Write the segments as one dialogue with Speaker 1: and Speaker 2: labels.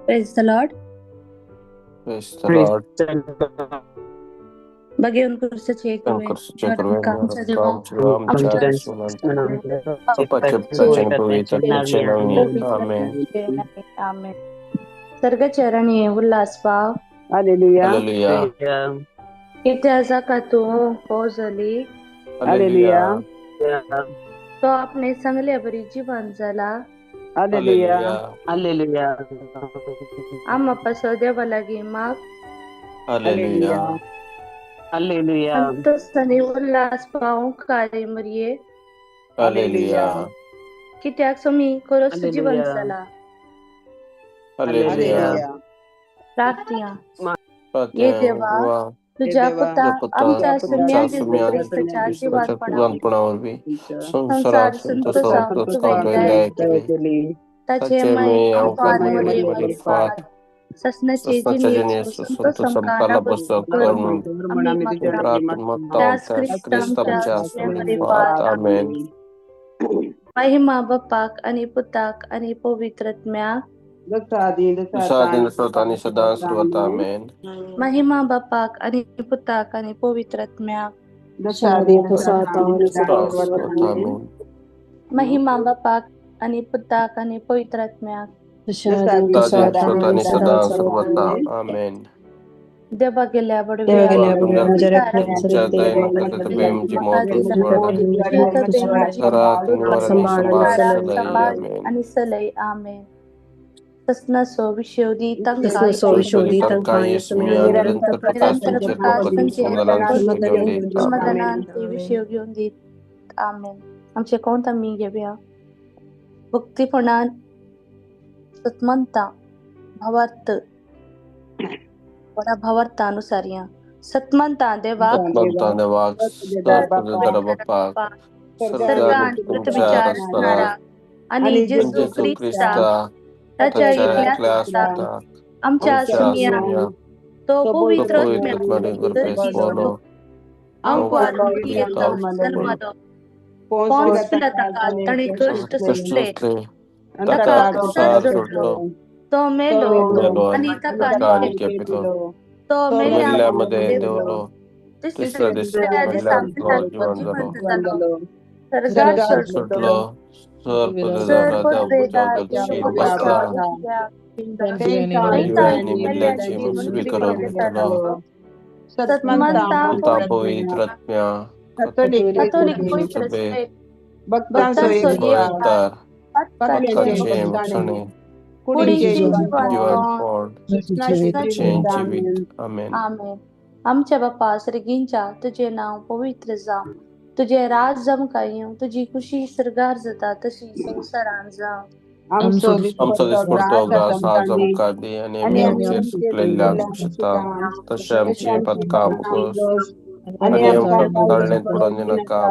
Speaker 1: Praise the Lord.
Speaker 2: Praise the Lord.
Speaker 1: बघेवन कुर्साची एक
Speaker 2: आमेन.
Speaker 1: सर्गचरणी उल्हास पाव.
Speaker 2: Hallelujah.
Speaker 1: इतिहासा तूं हो जाली.
Speaker 2: हालेलुया.
Speaker 1: तो आपणे सांगले बरी जिवन जाला.
Speaker 2: हालेलुया. हालेलुया.
Speaker 1: आमा पासो देवा लागीं माग.
Speaker 2: हालेलुया. हालेलुया.
Speaker 1: संतोषानी उल्हास पावंक कार्य मरये.
Speaker 2: हालेलुया.
Speaker 1: कित्याक स्वामी खरोच जिवन जाला.
Speaker 2: हालेलुया.
Speaker 1: प्रार्थना. ये देवा, तुझ्या पुता आमच्या सुम्या जेजू क्रिस्ताच्या जिवानपणावरवीं संवसार संतोषाक तुवें दया केली. ताचे माये आमकां मरये फात ससनाचे जिणेचो संतोष आमकां लाभसो कर म्हूण आमी मागता. त्याच क्रिस्त आमच्या सुम्या फात.
Speaker 2: आमेन.
Speaker 1: महिमा बापाक आणि पुताक आणि पवित्र आत्म्याक.
Speaker 2: आणि सदा सर्वथा. आमेन.
Speaker 1: महिमा बापाक आणि पुताक आणि पवित्र आत्म्याक.
Speaker 2: आमेन.
Speaker 1: महिमा बापाक आणि पुताक आणि पवित्र आत्म्याक.
Speaker 2: आणि सदा सर्वथा. आमेन.
Speaker 1: देवा गेल्या बडव्या आणि सलई. आमेन. ससनासो विशोधी समाधानांत विषय घेऊन दीत. आमेन. आमचे कोण आमी घेवया भक्तीपणान सतमंता भावार्थ बडा भावार्थानुसार सतमंता देवा स्वर्ग पृथ्वीच्या रचणारा आणि जेजू ख्रिस्ता ताच्या एकल्या आमच्या सुमिया तो पवित्र जन्मलो पोन्स पिलाताका ताणें कश्ट सोंसले, ताका क्रुसार जोडलो, तो मेलो आनी ताका लिपयलो, तो मेल्ल्या
Speaker 2: देवलो,
Speaker 1: तिसऱ्या दिसा जिवंत जालो, स्वर्गार
Speaker 2: सुटलो,
Speaker 1: सतमंता
Speaker 2: पवित्र
Speaker 1: पवित्र
Speaker 2: आमेन.
Speaker 1: आमच्या बापा सर्गींच्या, तुझे नाव पवित्र जावं, तुझे राज जमका येवं, तुजी खुशी सर्गार जाता तशी संवसारान जावं.
Speaker 2: आमचो दिसपडतो घास आज आमकां दी आनी आमी आमचेर चुकलेल्यांक शिता तशें आमची पथकां आमकां आनी आमकां ताळणेंत पडोवन दिनाका,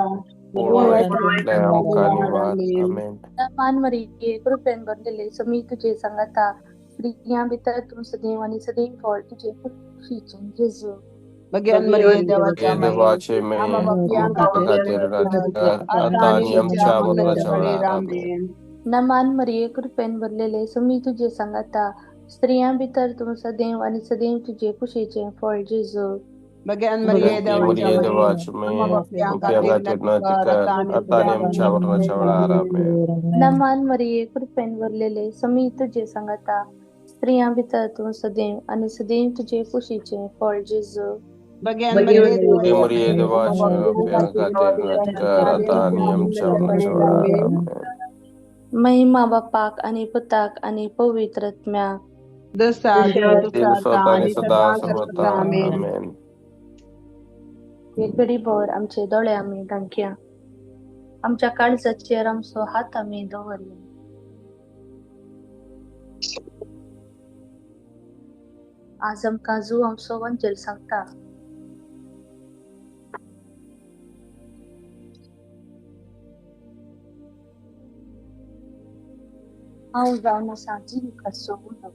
Speaker 2: पूण वायटांतल्यान आमकां निवार. आमेन.
Speaker 1: मान मरिये, कृपेन भरलेले समी तुझे सांगाता, स्त्रियां भितर तूं सदैव आनी सदैव फळ तुझे कुशीचें जेजू.
Speaker 2: देवाचे खातीर आतां आनी आमच्या मरणाच्या वेळार. आमेन.
Speaker 1: नमान मरिये, कृपेन भरलेले समी तुझे सांगाता, स्त्रियां भितर तूं सदैव आनी सदैव तुझे कुशीचें फळ जेजू.
Speaker 2: मरिये देवाचे खातीर आतां आनी आमच्या मरणाच्या वेळार. आमेन.
Speaker 1: नमान मरिये, कृपेन भरलेले समी तुझे सांगाता, स्त्रियां भितर तूं सदैव आनी सदैव तुझे कुशीचें फळ जेजू.
Speaker 2: मरिये देवाचे खातीर आतां आनी आमच्या मरणाच्या वेळार. आमेन.
Speaker 1: महिमा बापाक आणि पुताक आणि पवित्र आत्म्याक.
Speaker 2: आणि सदा सर्वथा. आमेन.
Speaker 1: एक घडीभर आमचे दोळे आमी धांकया, आमच्या काळजाचेर आमचो हात आमी दवरया. आज आमकां जू आमचो वंजेल सांगता, हांव जावन आसा जिविताचो उदक.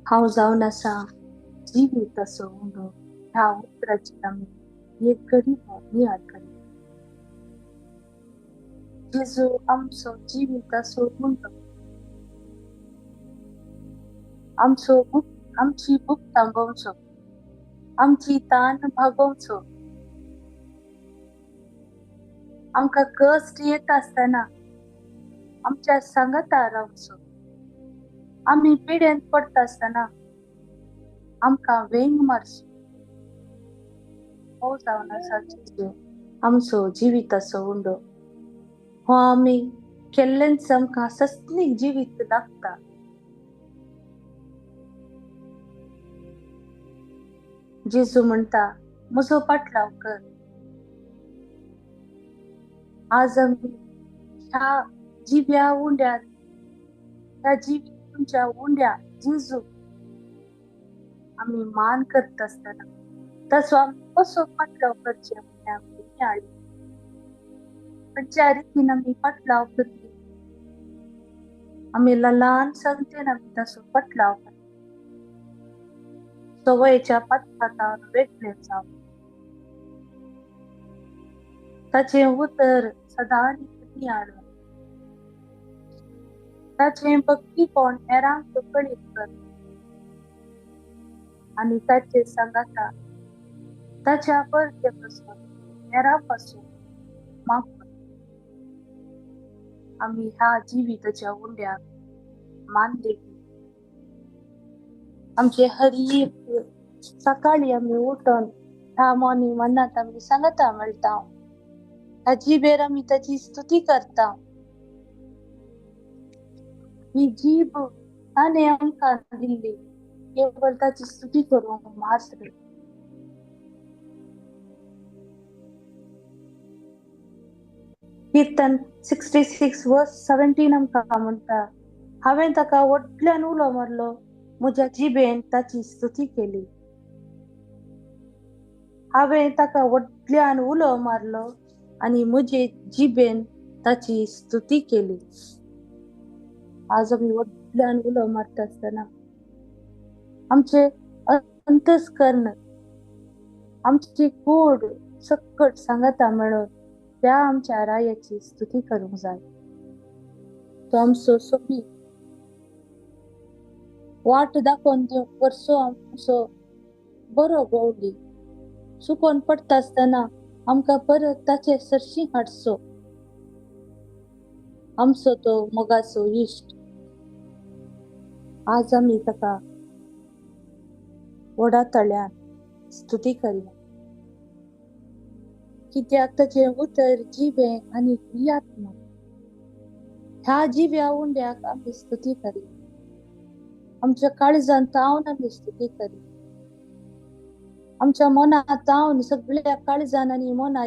Speaker 1: हांव जावन आसा जिविताचो उदक. ह्या उतराचेर आमी एक घडीभर नियाळ करया. जेजू आमचो जिविताचो उंडो, आमचो आमची भूक थांबोवचो, आमची तान भागोवचो. आमकां कश्ट येता आसतना आमच्या सांगाता रावचो. आमी पिडेन पडटा आसतना आमकां वेंग मारचो. हो जावन आसा जेजू आमचो जिविताचो उंडो. हो आमी केल्लेंच आमकां सस्नीक जिवीत लागता. जेजू म्हणटा, म्हजो पाटलाव कर. आज आमी ह्या जिव्या उंड्यार, ह्या जिविताच्या उंड्या जेजू आमी मान करता आसतना ताचो आमी कसो पाटलाव करचें म्हणून आमी नियाळी. खंयच्या रितीन आमी पाटलाव करली, आमी ल्हान संगतेन आमी ताचो पाटलाव करता. सवयेच्या पातकांत वेगळे जावं, ताचें उतर सदांच नियाळून, ताचें भक्तीपण हेरांक कळीत कर आनी ताचे सांगाता ताच्या परते पासून हेरां पासून माफ कर. आमी ह्या जिविताच्या उंड्याक मान दिवया. आमचे हर एक सकाळी आमी उठून ह्या मॉर्निंग मनांत आमी सांगाता मेळटा, ह्या जिबेर आमी ताची स्तुती करता. ही जीब ताणें आमकां दिल्ली केवळ ताची स्तुती करूंक मात्र. कीर्तन 66:17 आमकां म्हणटा, हांवें ताका व्हडल्यान उलो मारलो, म्हज्या जिबेन ताची स्तुती केली. हांवें ताका व्हडल्यान उलो मारलो आनी म्हजे जिबेन ताची स्तुती केली. आज आमी व्हडल्यान उलो मारता आसतना आमचे अंतस्कर्ण, आमची कूड सकट सांगाता मेळून त्या आमच्या रायाची स्तुती करूंक जाय. तो आमचो सोबीत वाट दाखोवन दिवंक वर्सो आमचो बरो गवली. चुकोन पडटा आसतना आमकां परत ताचे सरशी हाडचो. आमचो तो मोगाचो इश्ट. आज आमी ताका व्हडा तळ्यान स्तुती करया, कित्याक ताचें उतर जिवें आनी क्रियात्मक. ह्या जिव्या उंड्याक आमी स्तुती करया. आमच्या काळजान तावन आमी स्तुती करया. आमच्या मनात तावन, सगळ्या काळजान आनी मना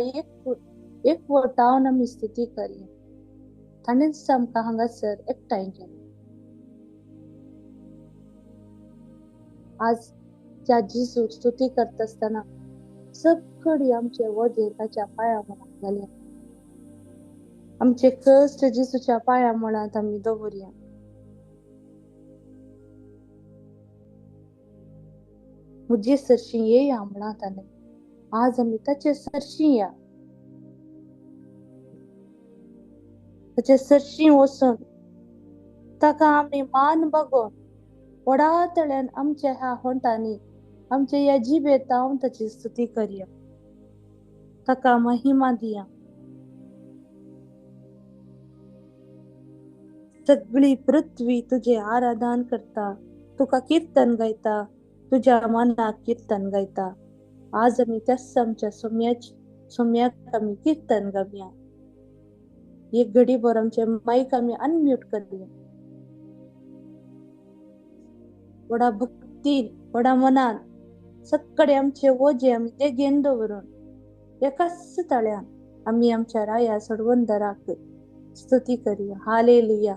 Speaker 1: एकवटावन आमी स्तुती करया. ताणेंच आमकां हांगासर एकठांय केलें. आज त्या जेजूक स्तुती करता आसतना सगळी आमचे वजें ताच्या पांया मुळांत घालया. आमचे कश्ट जेजूच्या पांया मुळांत आमी दवरया. म्हजे सरशी येया म्हळां ताणें. आज आमी ताचे सरशी या, ताचे सरशी वचून ताका आमी मान बागोवन व्हडा तळ्यान आमच्या ह्या होंठांनी, आमच्या ह्या जिबेत हांव ताची स्तुती करया, ताका महिमा दिया. सगळी पृथ्वी तुझे आराधन करता, तुका कीर्तन गायता, तुझ्या मनाक कीर्तन गायता. आज आमी त्याच आमच्या सोम्याक आमी कीर्तन गावया. एक घडी भर आमचे मायक आमी अनम्यूट करया. व्हडा भक्तीन, व्हडा मनान सगळे आमचे वजे आमी देगेन दवरून एकाच तळ्यान आमी आमच्या राया सडवंदराक स्तुती करया. हालेलुया,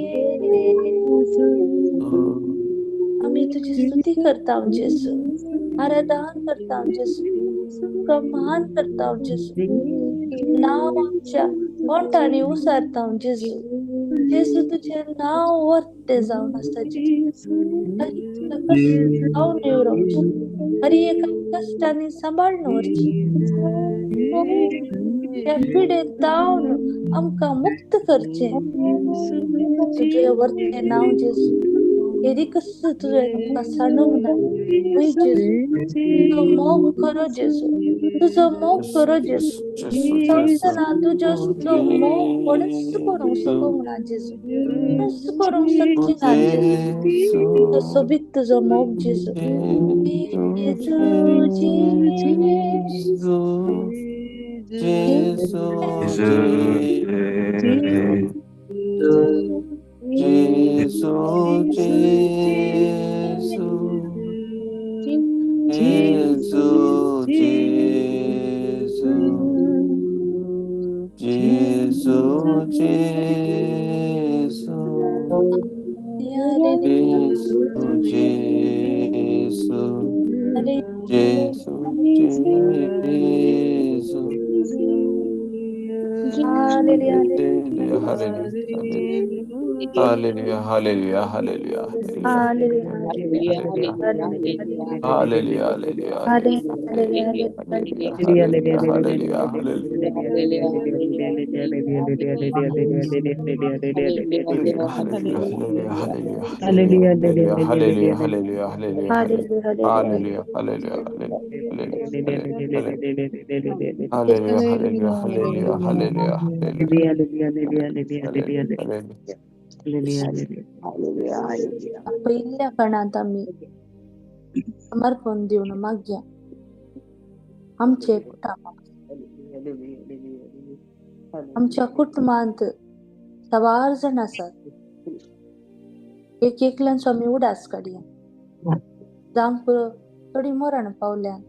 Speaker 1: जेजू. आमी तुजी स्तुती करता जेजू, आराधन करता जेजू, तुका मान करता जेजू. नांव आमच्या ओंठांनी उसारता जेजू. जेजू तुजें नांव वर्ते जावन आसा जेजू. हरी एका कश्टांनी सांबाळून व्हरची, ह्या पिडेंत जावन आमकां मुक्त करचें तुजें वर्तें नांव जेजू. एरिकस तुवें आमकां सांडूंक ना खंय जेजू. तुजो मोग खरो जेजू, तुजो मोग खरो जेजू. संवसारांत तुजो असलो मोग कोणूच करूंक शकूंक ना जेजू, कोणूच करूंक शकची ना जेजू. तो सोबीत तुजो मोग जेजू. जेजू जेजू
Speaker 2: जेजू जेजू जेजू जेजू जेजू जेजू जेजू जेजू जेजू जेजू. Hallelujah, hallelujah, hallelujah, hallelujah, hallelujah, hallelujah, hallelujah, hallelujah, hallelujah, hallelujah, hallelujah, hallelujah, hallelujah, hallelujah, hallelujah, hallelujah, hallelujah, hallelujah.
Speaker 1: पयल्या खणांत आमी समर्पण दिवन मागया आमचे कुटुंब, आमच्या कुटुंबांत साबार जाण आसात. एक एकल्यान स्वामी उडास काडया, जावंक पुरो थोडी मरण पावल्यान,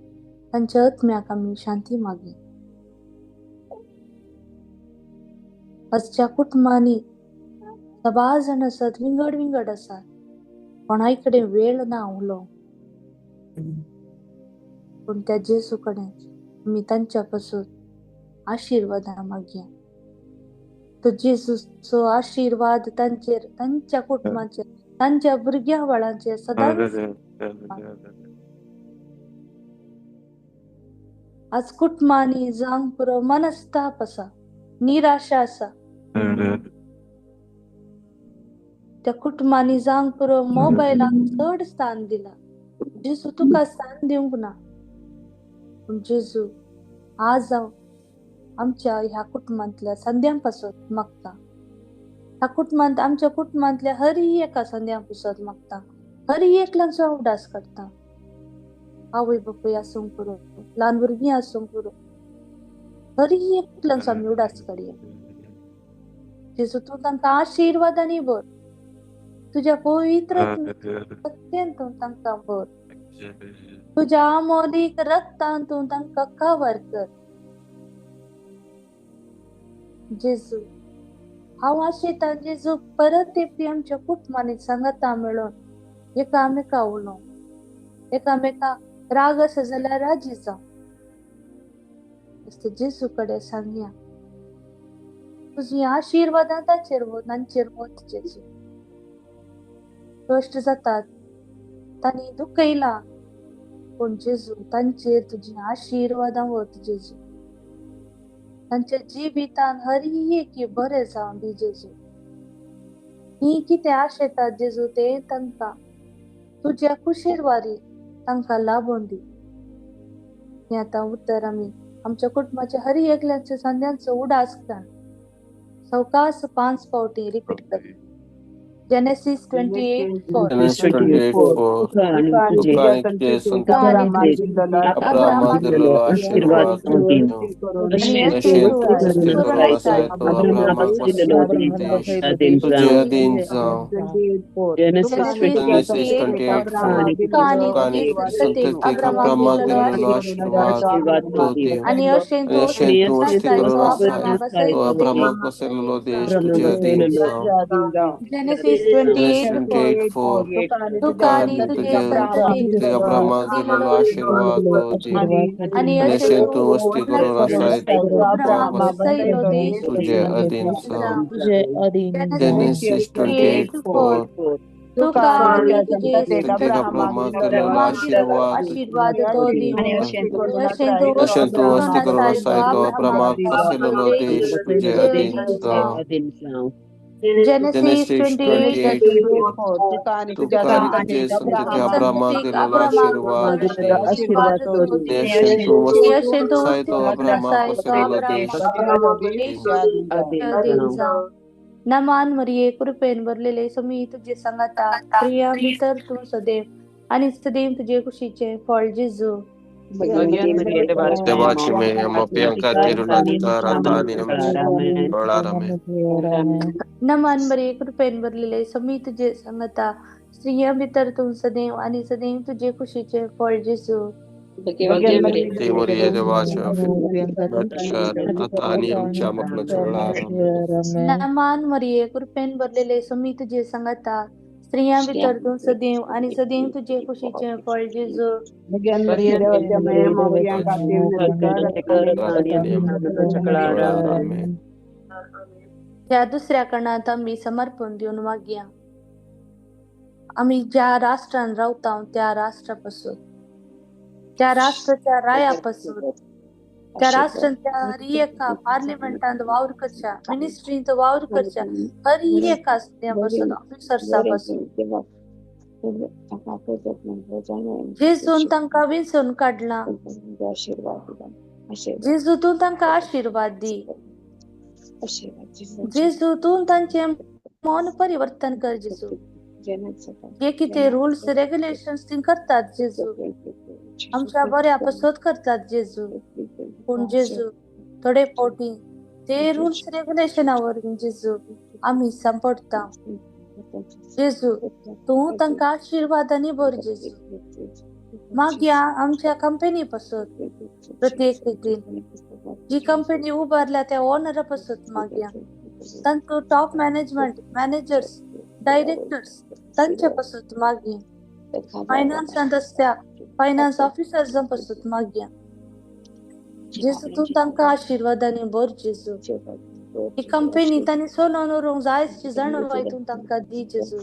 Speaker 1: तांच्या आत्म्याक आमी शांती मागया. आजच्या कुटुंबांनी सबार जाण आसात, विंगड विंगड आसात, कोणाय कडेन वेळ ना उलोवंक, पूण त्या जेजू कडेन आमी तांच्या पासून आशिर्वादां मागया. तो जेजूचो आशिर्वाद तांचेर, तांच्या कुटुंबाचेर, तांच्या भुरग्यां बाळांचेर सदांच. आज कुटुंबांनी जावंक पुरो मनस्ताप आसा, निराशा आसा. त्या कुटुंबांनी जावंक पुरो मोबायलाक चड स्थान दिला. जेजू तुका स्थान दिवंक ना, पूण जेजू आज हांव आमच्या ह्या कुटुंबांतल्या संद्यां पासून मागता. ह्या कुटुंबांत, आमच्या कुटुंबांतल्या हर एका संद्यां पासून मागता, हर एकल्याचो हांव उडास करता. आवय बापूय आसूंक पुरो, ल्हान भुरगीं आसूंक पुरो, हर एकल्याचो आमी उडास काडया. जेजू तूं तांकां आशिर्वादांनी भर, तुज्या पवित्र शक्तेन तूं तांकां भर, तुज्या अमोलीक रक्तान तूं तांकां कवर कर. जेजू हांव आशेतां जेजू परत एकटी आमच्या कुटुंबांनी सांगाता मेळून एकामेका उलोवंक, एकामेका राग आसा जाल्यार राजी जावं. जेजू कडेन सांगया, तुजी आशिर्वादां ताचेर वत, तांचेर वत. जेजू कश्ट जातात, तांणी दुखयला, पूण जेजू तांचेर तुजी आशिर्वादां वत. जेजू तांच्या जिवितान हर एक बरें जावं दी. जेजू ही कितें आशेतात जेजू तें तांकां तुज्या कुशीरवारी तांकां लाभोवन दी. हें आतां उत्तर आमी आमच्या कुटुंबाच्या हर एकल्याच्या संद्यांचो उडास कर सवकास 5 फावटी रिपीट कर. Genesis 28:4.
Speaker 2: Genesis 28:4. तुका आनी तुजे संततीक अब्राहमाक दिल्लो आशिर्वाद अशें तूं वस्ती करून आसाय तो अब्राहमाक वसयलो देश तुजे अधीन जावं.
Speaker 3: Genesis
Speaker 2: Genesis 28:4. तुका आनी तुजे संततीक अब्राहमाक दिल्लो आशिर्वाद तो दी
Speaker 1: आनी अशें
Speaker 2: अशें तूं वस्ती करून आसाय तो अब्राहमाक वसयल्लो देश तुजे अधीन जावं.
Speaker 1: Genesis 28:4. तुका आनी तुजे संततीक
Speaker 2: अब्राहमाक दिल्लो आशिर्वाद तो दी
Speaker 1: आनी
Speaker 2: अशें तूं वस्ती करून आसाय तो तुजे अधीन जावं. Genesis 28:4.
Speaker 1: तुका आनी तुजे
Speaker 2: संततीक अब्राहमाक दिल्लो आशिर्वाद
Speaker 1: तो दी
Speaker 2: अशें तूं वस्ती करून आसाय तो अब्राहमाक वसयल्लो देश तुजे अधीन जावं.
Speaker 1: Genesis
Speaker 2: 28:4. तुका आनी तुजे संततीक अब्राहमाक दिल्लो आशिर्वाद अशें तूं वस्ती आसाय तो अब्राहमाक वसयल्लो देश.
Speaker 1: नमान मरिये, कृपेन भरलेले, स्वामी तुझे सांगाता, प्रिया भितर तूं सदैव आनी सदैव तुजे कुशीचे फळ जेजू.
Speaker 2: देवाची मेय मोप्यांका तिरुनाधिकार आता आनी आमच्या वेळार आमेन.
Speaker 1: नमान मरिये, कृपेन भरलेले, स्वामी तुझे सांगाता, स्त्रिया भितर तूं सदैव आनी सदैव तुजे कुशीचे फळ जेजू.
Speaker 2: मरिये देवाच्या आता आनी आमच्या मरणाच्या वेळार आमेन.
Speaker 1: नमान मरिये, कृपेन भरलेले, स्वामी तुझे सांगाता, स्त्रिया भितर तूं सदैव आनी सदैव तुजे कुशीचे फळ जेजू. त्या दुसऱ्या कारणांत आमी समर्पण दिवन मागया. आमी ज्या राष्ट्रान रावता त्या राष्ट्रा पासून, त्या राष्ट्राच्या राया पासून, त्या राष्ट्रांच्या हर एका पार्लिमेंटांत वावर करच्या, मिनिस्ट्रींत वावर करच्या हर एका पासून, ऑफिसर्सा पासून, जेजून तांकां विंचून काडला. जेजू तूं तांकां आशिर्वाद दी. जेजू तूं तांचें मन परिवर्तन कर. जेजू जे कितें रुल्स रेगुलेशन्स ती करतात जेजू, आमच्या बऱ्या पसत करतात जेजू, पूण जेजू थोडे फावटी ते रुल्स रेगुलेशना वरवीं जेजू आमी सांपडटा. जेजू तूं तांकां आशिर्वादांनी भर. जेजू मागया आमच्या कंपनी पासून प्रत्येक रितीन जी कंपनी उबारल्या त्या ओनरा पासून मागया, तांचो टॉप मॅनेजमेंट, मॅनेजर्स, डायरेक्टर्स तांचे पासून मागया, फायनान्सांत आसत्या फायनान्स ऑफिसर्सां पासून मागया. जेजू तूं तांकां आशिर्वादांनी भर जेजू. ही कंपनी तांणी चलोवन व्हरूंक जायची जाणवाय तूं तांकां दी जेजू.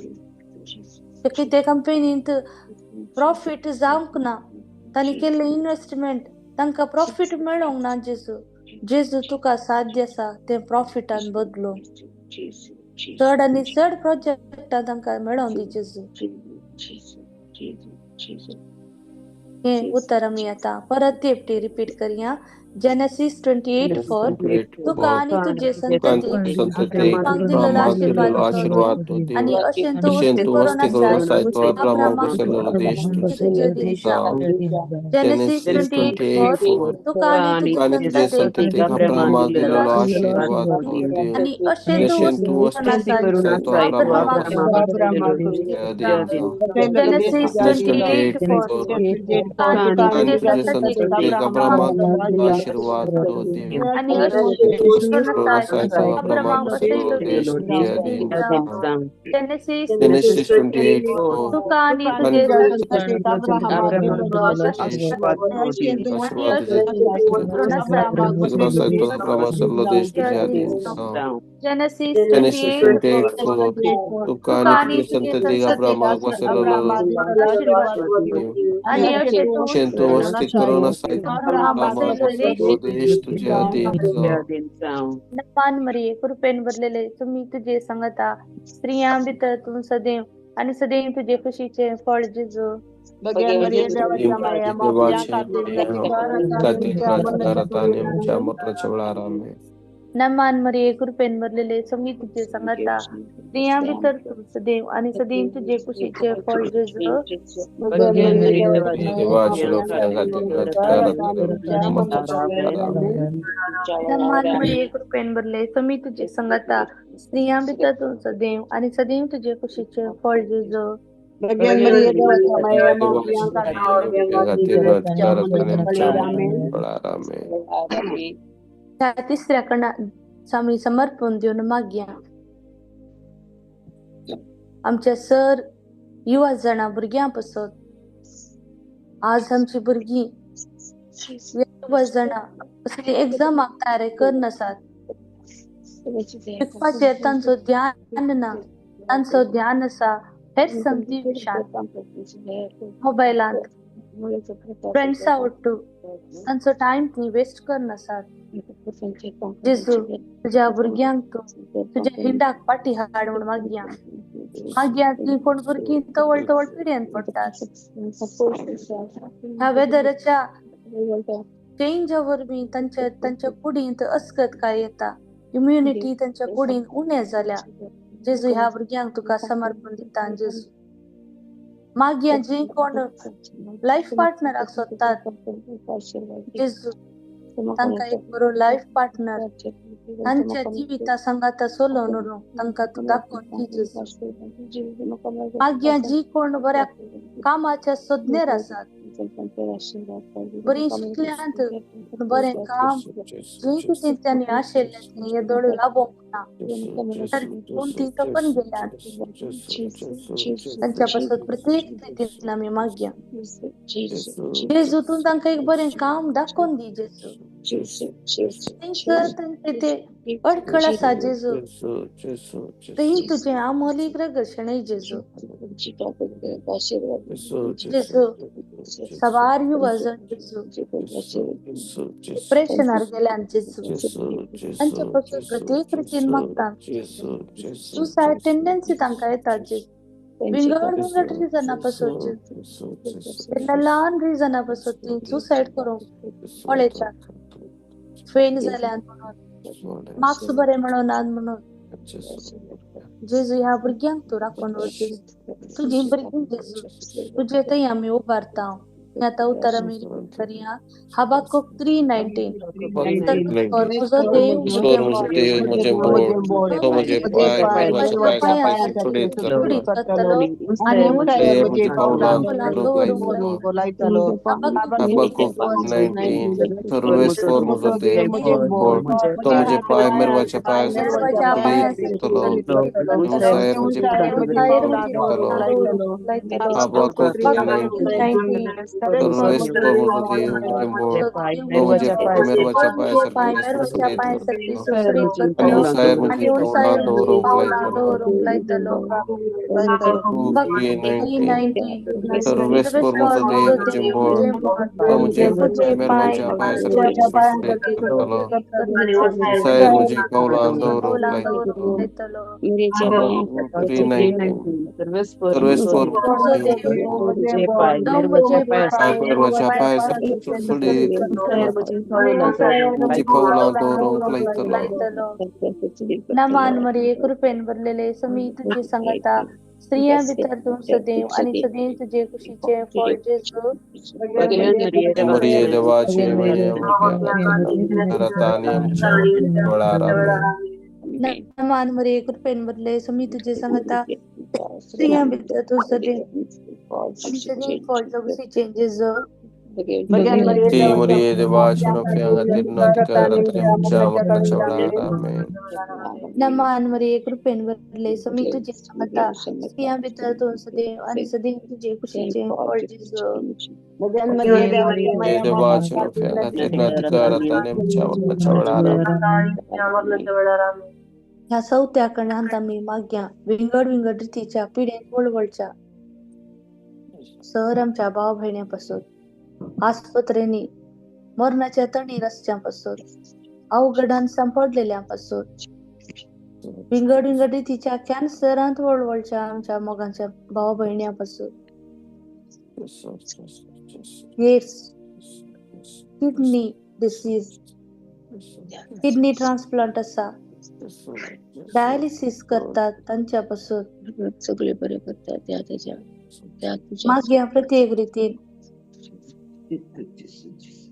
Speaker 1: ते कंपनींत प्रॉफीट जावंक ना, तांणी केल्लें इन्वेस्टमेंट तांकां प्रॉफीट मेळोंक ना जेजू. जेजू तुका साध्य आसा तें प्रॉफिटान बदलूंक, चड आनी चड प्रोजेक्टां तांकां मेळोवन दी जेजू. हें उतर आमी आतां परत एकटी रिपीट करया. जेनेसीस 28:4 तुका आनी तुजे संततीक दिलेलो आशीर्वाद आनी अशें तूं वस्ती करून आसाय अब्रामाक तुजे अधीन जावं. जेनेसीस 28:4 तुका आनी तुजे संततीक
Speaker 2: अब्रामाक दिलेलो आशीर्वाद
Speaker 1: आनी अशें तूं वस्ती करून आसाय अब्रामाक तुजे अधीन जावं. जेनेसीस 28:4 तुका आनी तुजे संततीक
Speaker 2: अब्रामाक आशीर्वाद
Speaker 1: आनी जेनेसीस 28:4 तुका आनी तुजे जेनेसीस 28:4
Speaker 2: तुका आनी तुजे संततीक अब्रामाक
Speaker 1: आनी
Speaker 2: अशें तूं वस्ती करून आसाय देश तुझे अधीन जावं.
Speaker 1: नमान मरिये, कृपेन भरलेले तुम्ही तुझे सांगता, स्त्रियां भितर तूं सदैव आणि सदैव तुझे खुशीचे फळ जेजू. नमान मरिये, कृपेन भरलेले तुम्ही तुझे सांगता, स्त्रियां भितर तूं सदैव आणि सदैव तुझे खुशीचे फळ जेजू. नमान मरिये, कृपेन भरले तुम्ही तुझे सांगता, स्त्रियां भितर तूं सदैव आणि सदैव तुझे खुशीचे फळ जेजू. त्या तिसऱ्या कणा आमी समर्पण दिवन मागया. आमच्या सर युवा जाणां भुरग्यां पासत आज आमची भुरगीं युवा जाणां असली एग्जामाक तयारी करनासात, शिकपाचेर तांचो ध्यान ना, तांचो ध्यान आसा हेर संगती विशयांत, मोबायलांत, फ्रेंड्सा वट्टू तांचो टायम ती वेस्ट करनासात. जेजू तुज्या भुरग्यांक तूं तुज्या हिंडाक फाटी हाड म्हूण मागया. मागया ती कोण भुरगीं तवळ तवळ पिड्यान पडटात. ह्या वेदराच्या चेंजा वरवीं तांच्या तांच्या कुडींत अस्कत काय येता, इम्युनिटी तांच्या कुडींत उणें जाल्या. जेजू ह्या भुरग्यांक तुका समर्पण दिता जेजू. मागया जी कोण लायफ पार्टनराक सोदतात जेजू, तांकां एक बरो लायफ पार्टनर तांच्या जिविता सांगाता चलोवन व्हरूंक तांकां तूं दाखोवन दी जेजू. मागया जी कोण बऱ्या कामाच्या सोदनेर आसात, बरीं शिकल्यांत पूण बरें काम जें कितें तांणी आशिल्लें तें येदोळ लाबोवंक ना, तर पूण ती तपन गेल्यात. तांच्या पासत प्रत्येक रितीन आमी मागया जेजू तूं तांकां एक बरें काम दाखोवन दी जेजू. थंयसर तांचे ते अडखळ आसा जेजू, थंय तुजें आमोलीक रगत शेणय जेजू. जेजू सवार युवा जण जेजू डिप्रेशनार गेल्यान जेजू, तांचे पासून प्रत्येक रितीन मागता. सुसायड टेंडन्सी तांकां येता जेजू, विंगड विंगड रिजना पासून जेजू, ल्हान रिजना पासून ती सुसायड करूंक पळयतात, फेल जाल्यान म्हणून, मार्क्स बरे मेळनात म्हणून. जेजू ह्या भुरग्यांक तूं राखून दवर जेजू, तुजी भुरगीं जेजू तुजे थंय आमी उबारता. आतां उतर आमी करया. हबाकुक 3:19. तुजो देव
Speaker 2: म्हजें बोट, तो म्हजें पांय मेरवाच्या पांया सारके सुटसुटीत
Speaker 1: करतलो आनी
Speaker 2: उंचायेर म्हजी पावलां दवरूंक लायतलो. हबाकुक 3:19. सर्वेस्पर म्हजो देव बोट, तो म्हजें पांय मेरवाच्या पांया सारके सुटसुटीत करतलो, उंचायेर म्हजी पावलां दवरूंक लायतलो. हबाकुक 3:19. सर्वेस्पर म्हजो देव म्हजें बोट, तो म्हजें पांय मेरवाच्या पांया सारके सुटसुटीत करतलो आनी उंचायेर म्हजी पावलां दवरूंक लायतलो. 3:19. सर्वेस्पर म्हजो देव म्हजें बोट, तो म्हजें पांय मेरवाच्या पांया सारके सुटसुटीत करतलो, उंचायेर म्हजी पावलां दवरूंक लायतलो. 3:19. सर्वेस्पर म्हजो देव पांय मेरवाच्या पांया सारके सुटसुटीत म्हजी पावलां दवरूंक लायतलो.
Speaker 1: नमान मरिये, कृपेन भरलेले, समी तुझे सांगता, स्त्रियां भितर तूं सदैव आनी सदैव तुजे कुशीचे फळ जेजू.
Speaker 2: मरिये देवाचे माये, आता आनी आमच्या वेळार आमेन.
Speaker 1: नमान मरिये, कृपेन भरले, समी तुझे सांगता, स्त्रियां भितर तूं सदैव आनी सदैव फळ कुशीचे जेजू.
Speaker 2: मरिये देवाचे नफ्या खातीर अधिकार आनी आमच्या मरणाच्या वेळार आमेन.
Speaker 1: नमान मरिये, कृपेन भरले, समी तुझे सांगता, स्त्रियां भितर तूं सदैव आनी सदैव तुजे कुशीचे फळ जेजू.
Speaker 2: मरिये देवाचे नफ्या खातीर अधिकार आनी आमच्या मरणाच्या वेळार आमेन.
Speaker 1: ह्या चवथ्या कणांत आमी मागया विंगड विंगड रितीच्या पिडेन वळवळच्या सर आमच्या भाव भयण्यां पासून, आस्पत्रेंनी मरणाच्या तणीर आसच्या पासून, अवघडान सांपडलेल्या पासून, विंगड विंगड रितीच्या कॅन्सरांत वळवळच्या आमच्या मोगांच्या भाव भयण्यां पासून, AIDS, kidney disease, kidney transplant आसा, डायलिसिस करतात तांच्या पासून,
Speaker 3: सगळे बरे करतात
Speaker 1: मागया प्रत्येक रितीन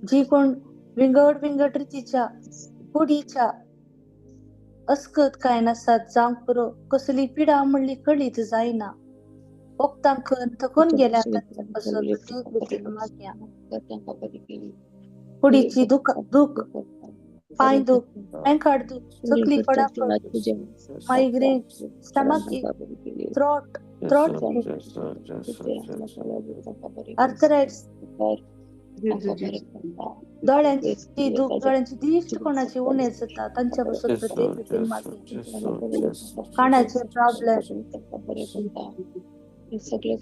Speaker 1: जी कोण विंगड विंगड रितीच्या कुडीच्या अस्कत काय नासात जावंक पुरो, कसली पिडा म्हणली कळीत जायना, वखदां खंय थकून गेल्या तांच्या पासून प्रत्येक रितीन मागया. कुडीची दुख, पांय दूख, एंकाड दूख, तकली फडाफड, migraine, stomach, throat throat arthritis, दोळ्यांची दूख, दोळ्यांची दिश्ट कोणाची उणें जाता तांच्या पासून प्रत्येक रितीन मागया. कानाचे प्रॉब्लेम, नर्व्साचे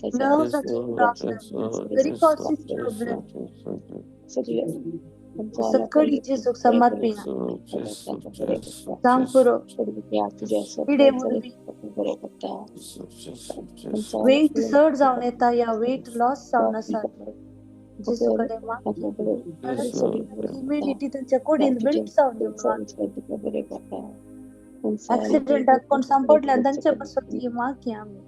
Speaker 1: प्रॉब्लेम, वेरिकोसिस प्रॉब्लेम, सगळी जेजूक समर्पिया जावंक पुरो. पिडे वरवीं वेट चड जावन येता या वेट लॉस जावन आसा, जेजू कडेन मागया. इम्युनिटी तांच्या कुडीन बिल्ड जावन दी. एक्सिडेंटात कोण सांपडल्यान तांचे पासून ती मागया आमी.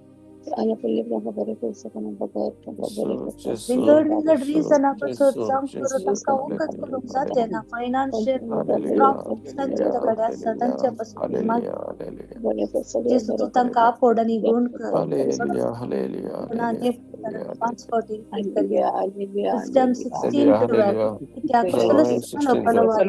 Speaker 1: विंगड विंगड रिजना पासून जावंक पुरो, तांकां वखद करूंक जाते ना, फायनान्शियल प्रॉब्लेम्स तांचे कडेन आसा तांचे पासून मागया. जेजू तूं तांकां आपोड आनी गुण कर. 5:14 Wisdom 16:12. कित्याक Wisdom 16:12. Wisdom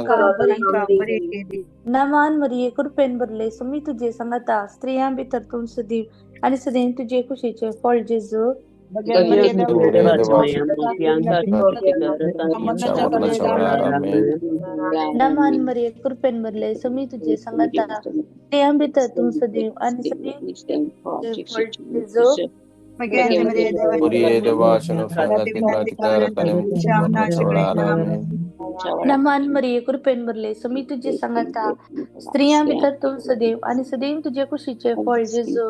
Speaker 1: 16:12. बरी नमान मरिये कृपेन भरले सुमी तुझे सांगता स्त्रियां भितर तूं सदैव आनी सदैव तुजे कुशीचे फळ जेजू. नमान मरिये कृपेन भरले सुमी तुझे सांगता स्त्रियां भितर तूं सदैव आनी सदैव फळ जेजू. नमान मरिये कृपेन भरले सुमी तुझे सांगता स्त्रियां भितर तूं सदैव आनी सदैव तुजे कुशीचे फळ जेजू.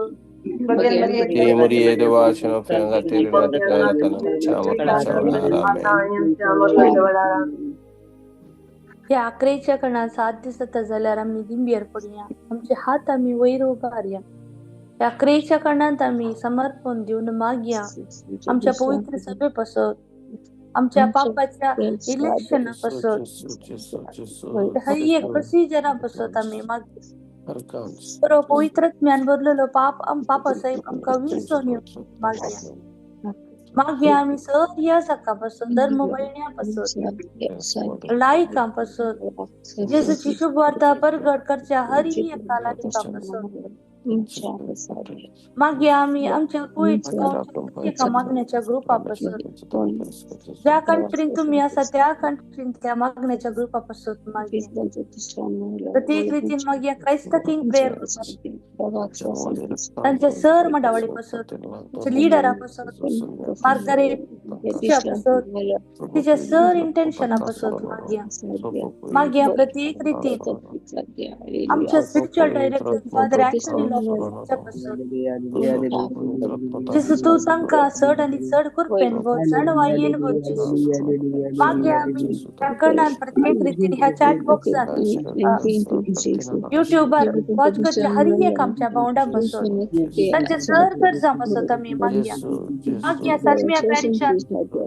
Speaker 1: ह्या आकरेच्या कणात 7 दीस जाता जाल्यार आमी दिंबेर पडया, आमचे हात आमी वयर उबारया. ह्या आकरेच्या कणांत आमी समर्पण दिवन मागया आमच्या पवित्र सभे पासत, आमच्या पापाच्या इलेक्शना पासत, हर एक प्रोसिजरा पासत आमी मागया. बरो पवित्र ज्ञान भरलेलो पाप पापा साहेब आमकां विसरून मागया. मागया आमी सर ह्या जाका पासून, धर्म भयण्या पासून, लायकां पासून, जेजूची शुभवार्ता परगट करच्या हर एका लायका पासून. मागया आमी आमच्या एका मागण्याच्या ग्रुपा पासून, ज्या कंट्रीन तुमी आसा त्या कंट्रीन त्या मागण्याच्या ग्रुपा पासून मागया. प्रत्येक रितीन मागया क्रायस्त किंग प्रेयर तांच्या सर मंडावळी पासून, तांच्या लिडरा पासून, मार्गारेट पासून, तिच्या सर इंटेन्शना पासून मागया. मागया प्रत्येक रितीन आमच्या स्पिरिच्युअल डायरेक्टर फादर अँथनी पासून, जेजू तूं तांकां चड आनी चड कृपेन भर, जाणवायेन भर जेजू. मागया आमी ह्या कणान प्रत्येक रितीन ह्या चॅट बॉक्सान, युट्यूबार वॉच करच्या हर एक आमच्या भावंडां पासून, तांच्या सर गरजां पासून आमी मागया. मागया सातम्या पॅरिशान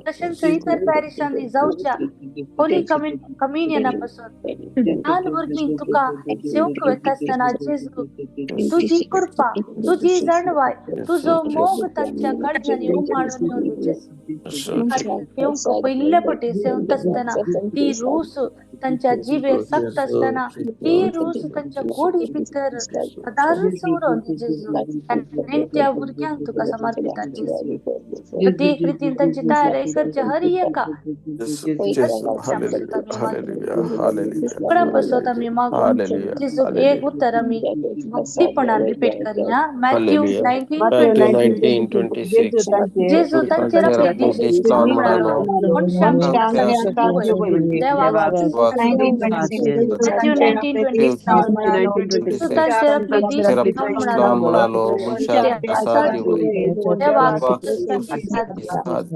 Speaker 1: तशेंच इतर पॅरिशांनी जावच्या होली कम्युनियना पासून ल्हान भुरगीं तुका सेवंक वता आसतना जेजू तुजी कृपा, तुजी जाणवाय, तुजो मोग तांच्या काळजांनी उमाळून येवं जेजू. सेवंक पयल्या पटी सेवंत आसतना ती रूस तांच्या जिबेर साकता आसतना ती रूस तांच्या गोडी भितर सदांच उरोवन जेजू. आनी त्या भुरग्यांक तुका समर्पिता जेजू. प्रत्येक रितीन तांची तयारी करच्या हर एका पासून आमी मागून जेजूक एक उतर आमी भक्तीपणान रिपीट करया. मॅथ्यू 19:26. जेजू तांचेर आपली दिश्ट म्हणालो, मनशांक देवाक. मॅथ्यू 19:26. जेजू तांचेर आपली दिश्ट म्हणालो, देवाक.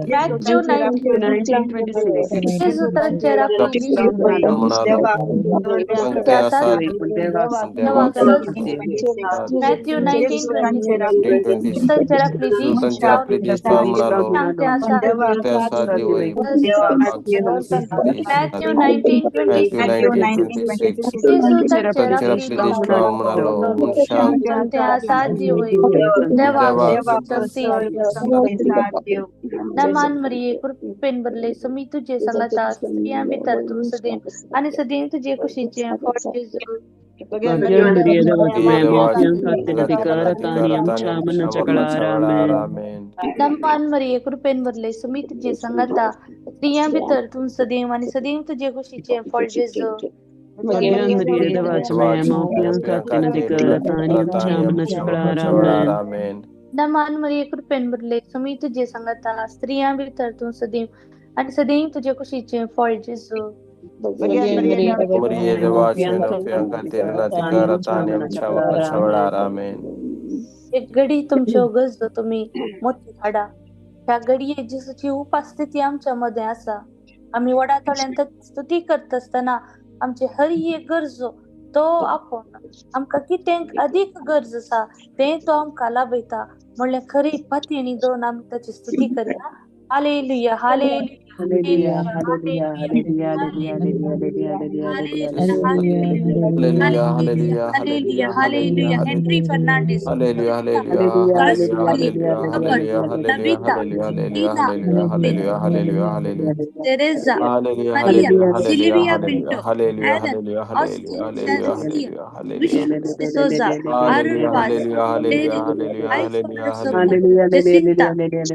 Speaker 1: मॅथ्यू 19:26. जेजू तांचेर आपली दिश्ट म्हणालो, देवाक. मॅथ्यू 19:26. तांचेर आपली दिश्ट मॅथ्यू 19:26. जेजू तांचेर आपली दिश्ट देवाक. नमान मरिये कृपेन भरले सुमी तुझे सांगता स्त्रियां भितर तूं सदैव आनी सदैव तुजे कुशीचे फळ जेजू. नमान मरिये कृपेन भरले सुमी तुझे सांगता स्त्रियां भितर तूं सदैव आनी सदैव तुजे कुशीचे फळ जेजू. नमान मरिये कृपेन भरले सुमी तुझे सांगता स्त्रियां भितर तूं सदैव आनी सदैव तुजे कुशीचे फळ जेजू. एक घडी तुमच्यो गरजो तुमी मोती हाडा. ह्या घडये जेजूची उपस्थिती आमच्या मदें आसा. आमी व्हडा तोंडान स्तुती करता आसतना आमचे हर एक गरजो तो आपोवन आमकां कितें अदीक गरज आसा तें तो आमकां लाभयता म्हणल्यार खरी पातयेणी दवरून आमी ताची स्तुती करया. Hallelujah, hallelujah,
Speaker 4: Hallelujah, hallelujah, hallelujah, hallelujah, hallelujah,
Speaker 2: hallelujah, hallelujah,
Speaker 1: hallelujah,
Speaker 2: hallelujah,
Speaker 1: hallelujah. Henry Fernandes,
Speaker 2: hallelujah, hallelujah, hallelujah, hallelujah, hallelujah, hallelujah, hallelujah, hallelujah, hallelujah, hallelujah.
Speaker 1: Teresa,
Speaker 2: hallelujah,
Speaker 1: Maria,
Speaker 2: hallelujah, hallelujah,
Speaker 1: Sylvia
Speaker 2: hallelujah,
Speaker 1: Pinto,
Speaker 2: hallelujah,
Speaker 1: Aaron,
Speaker 2: hallelujah, hallelujah,
Speaker 1: Austin,
Speaker 2: hallelujah,
Speaker 1: Celestia,
Speaker 2: hallelujah,
Speaker 1: Vishnu D'Souza,
Speaker 2: hallelujah,
Speaker 1: Arun Vaz,
Speaker 2: hallelujah, hallelujah,
Speaker 1: Derek,
Speaker 2: hallelujah,
Speaker 1: Alfred
Speaker 2: hallelujah,
Speaker 1: Sopo,
Speaker 2: hallelujah.
Speaker 1: Jacinta,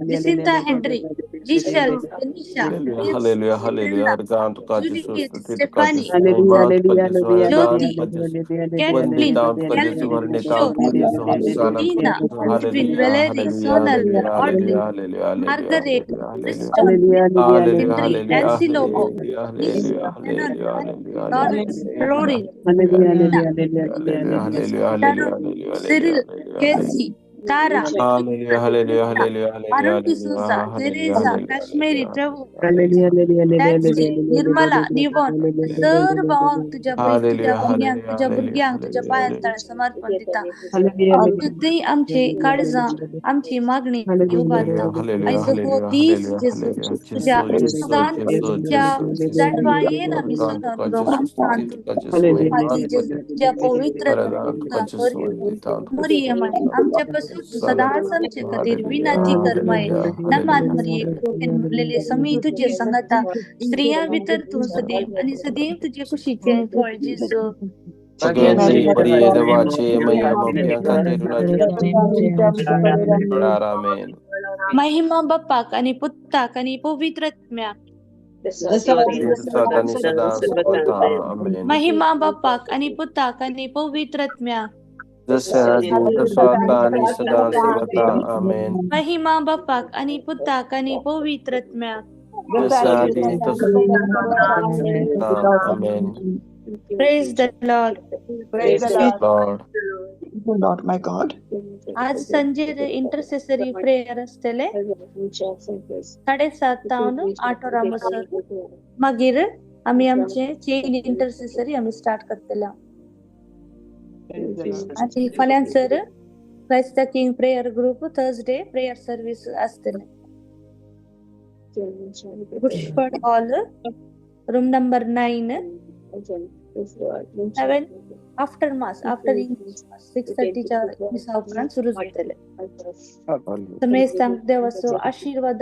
Speaker 1: Jacinta Henry, Giselle, Venisha,
Speaker 2: hallelujah,
Speaker 1: James,
Speaker 2: hallelujah, hallelujah.
Speaker 1: Cinderella,
Speaker 2: हरगाम तुका जेसू,
Speaker 1: Juliet,
Speaker 2: स्तुति तुका
Speaker 1: Stephanie,
Speaker 2: जेसू, महिमा तुका जेसू, Hardan
Speaker 1: Jyoti,
Speaker 2: तुका जेसू,
Speaker 1: Kathleen,
Speaker 2: Vandita तुका जेसू,
Speaker 1: Kelvin,
Speaker 2: वर्णिता
Speaker 1: Kishore,
Speaker 2: तुका जेसू, हर्षाना तुका
Speaker 1: Tina,
Speaker 2: जेसू.
Speaker 1: Edwin,
Speaker 2: hallelujah,
Speaker 1: Valerie,
Speaker 2: hallelujah,
Speaker 1: Sonal,
Speaker 2: hallelujah,
Speaker 1: Audrey,
Speaker 2: hallelujah, hallelujah, hallelujah,
Speaker 1: Margaret,
Speaker 2: hallelujah,
Speaker 1: Preston,
Speaker 2: hallelujah,
Speaker 1: Henry,
Speaker 2: hallelujah,
Speaker 1: Nancy Lobo,
Speaker 2: hallelujah,
Speaker 1: Nisha,
Speaker 2: hallelujah,
Speaker 1: Menon,
Speaker 2: hallelujah, hallelujah,
Speaker 1: Lawrence, Florin,
Speaker 2: hallelujah,
Speaker 1: Nina,
Speaker 2: hallelujah, hallelujah,
Speaker 1: Sharon,
Speaker 2: hallelujah,
Speaker 1: Cyril,
Speaker 2: hallelujah,
Speaker 1: Casey, Tara,
Speaker 2: hallelujah, hallelujah,
Speaker 1: Krishna,
Speaker 2: hallelujah, hallelujah,
Speaker 1: Arun
Speaker 2: hallelujah,
Speaker 1: D'Souza,
Speaker 2: hallelujah,
Speaker 1: Teresa,
Speaker 2: hallelujah,
Speaker 1: Kashmiri,
Speaker 2: hallelujah,
Speaker 1: Trevor,
Speaker 2: hallelujah.
Speaker 1: Taxi, Nirmala, Nivon, sir भावांक तुझ्या तुझ्या
Speaker 2: hallelujah,
Speaker 1: भुरग्यांक
Speaker 2: hallelujah,
Speaker 1: तुझ्या
Speaker 2: hallelujah,
Speaker 1: भुरग्यांक तुझ्या
Speaker 2: hallelujah,
Speaker 1: पांयां तळे समर्पण दिता. थंय आमची काळजां आमची मागणी उबारता.
Speaker 2: हालेलुया,
Speaker 1: आयज हो
Speaker 2: हालेलुया,
Speaker 1: दीस
Speaker 2: हालेलुया,
Speaker 1: जेजू
Speaker 2: हालेलुया.
Speaker 1: तुझ्या
Speaker 2: जेसू, जेसू,
Speaker 1: सदांच
Speaker 2: जेसू,
Speaker 1: तुझ्या
Speaker 2: जेसू, जेसू.
Speaker 1: जाणवायेन आमी
Speaker 2: हरदान
Speaker 1: सदां
Speaker 2: तुका
Speaker 1: तुका
Speaker 2: जेसू, स्तुती
Speaker 1: सांत
Speaker 2: तुका जेसू, महिमा
Speaker 1: फाती
Speaker 2: तुका
Speaker 1: जेजू
Speaker 2: जेसू,
Speaker 1: तुझ्या पवित्र
Speaker 2: हरदान तुका जेसू, वंदिता तुका
Speaker 1: मरियम
Speaker 2: जेसू,
Speaker 1: आमच्या पासून तूं
Speaker 2: हर्षाना
Speaker 1: सदांच
Speaker 2: तुका
Speaker 1: आमचे
Speaker 2: जेसू.
Speaker 1: खातीर
Speaker 2: हालेलुया,
Speaker 1: विनंती कर माय.
Speaker 2: हालेलुया,
Speaker 1: नमान
Speaker 2: हालेलुया,
Speaker 1: मरिये कृपेन भरलेले समी तुझे संगता, स्त्रियां भितर तूं सदैव आणि सदैव तुझे कुशीचें फळ जेजू.
Speaker 2: सगळ्यांची मरिये देवाचे मैया मोठ्या खातीर आमेन.
Speaker 1: महिमा बाप्पाक आणि पुत्ताक आणि पवित्र आत्म्याक.
Speaker 2: सदा आणि सदा सर्वथा. आमेन.
Speaker 1: महिमा बाप्पाक आणि पुताक आणि पवित्र आत्म्याक.
Speaker 2: जसे आधी तसो आता आणि सदा सर्वथा. आमेन.
Speaker 1: महिमा बाप्पाक आणि पुताक आणि पवित्र आत्म्याक.
Speaker 2: जसे आधी तसो आमेन.
Speaker 1: Praise the Lord.
Speaker 5: Praise the Lord.
Speaker 2: Lord.
Speaker 5: Lord, my God.
Speaker 1: आज संजे इंटरसेसरी प्रेयर आसतले 7:30 तावन 8 वरां बसर. मागीर आमी आमचे चेन इंटरसेसरी आमी स्टार्ट करतले. आनी फाल्यां sir Christ the King prayer group Thursday prayer service आसतले. Good hall, room number 9, 7 after mass, after English mass 6:30 च्या मिसा उपरांत सुरू जातले. समेस्तांक देवाचो आशीर्वाद.